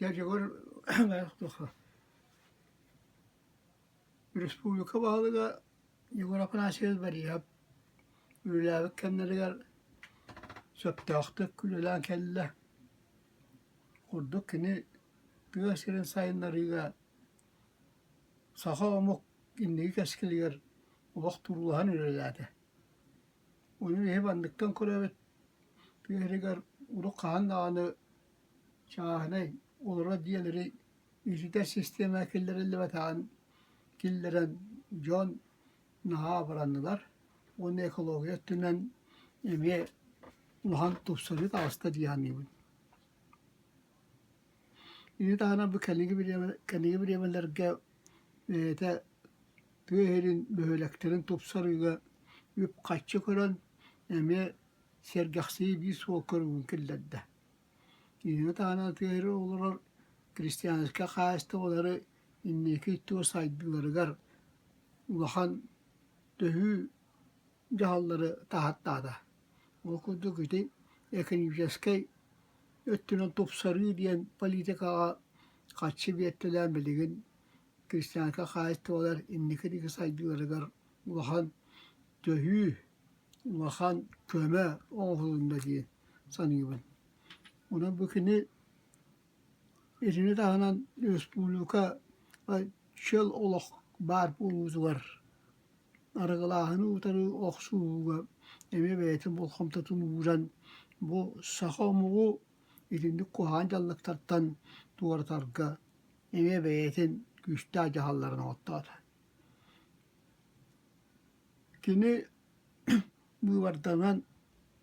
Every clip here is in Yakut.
Дьэ Республика баһылыга Егор Афанасьевич Борисов үлэлээбит кэмнэригэр сөптөөхтүк үлэлээн кэллэ. Курдук кини тыа сирин сайыннарыыга саха омук инники кэскилигэр олох туруулаһан үлэлээтэ. Ону биһи манныктан көрөбүт, тыа сиригэр урут хаһан даҕаны чааһынай олорор дьиэлэри ититэр систиэмэ киллэриллибэтэҕин киллэрэн дьон наһаа абыраннылар уонна экология өттүнэн эмиэ улахан тупсарыы таҕыста дии саныыбын. Ити таһынан бу кэлиҥҥи бириэмэ кэлиҥҥи бириэмэлэргэ бэйэтэ тыа сирин бөһүөлэктэрин тупсарыыга үп-харчы көрөн эмиэ сэргэхсийии биир суол көрүҥүн киллэрдэ. Итини таһынан тыа сиригэр олорор крестьянскай хаһаайыстыбалары инники өттүгэр сайдыыларыгар улахан төһүү дьаһаллары таһааттаата. Ол курдук ити экономическай өттүнэн тупсарыы диэн политикаҕа харчы биэртэлээн билигин крестьянскай хаһаайыстыбалар инники диэки сайдыыларыгар улахан төһүү, улахан көмө оҥоһулунна дии саныыбын. Онон бу кини итини таһынан республика чөл олох баар буолуутугар арыгылааһыны утары охсуһууга эмиэ бэйэтин болҕомтотун ууран бу саха омугу итинник куһаҕан дьаллыктартан туоратарга эмиэ бэйэтин күүстээх дьаһалларын оҥортоото. Кини быыбарданан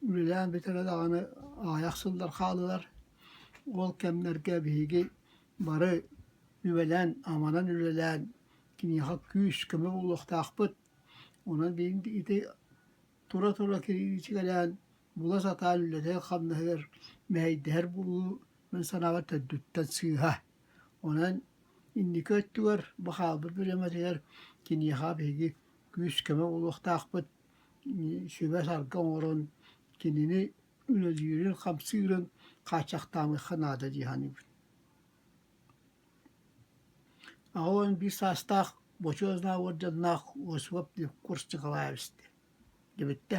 үлэлээн бүтэрэ даҕаны аҕыйах сыллар хааллылар. Ол кэмнэргэ биһиги бары үбэлээн-аманан үлэлээн киниэхэ күүс-көмө буолуохтаахпыт. Онон биһиги ити тура-тура кириитикэлээн була сатаан үлэтигэр-хамнаһыгар мэһэйдэһэр буолуу мин санаабар төрдүттэн сыыһа. Онон инники өттүгэр бу хаалбыт бириэмэтигэр киниэхэ биһиги күүс-көмө буолуохтаахпыт, сүбэ-саргы оҥорон кинини үлэлиирин-хамсыырын хааччахтаамыахха наада дии саныыбын. 81 саастаах Бочуотунай уордьаннаах Осипов Курс Николаевич диэбиттэ.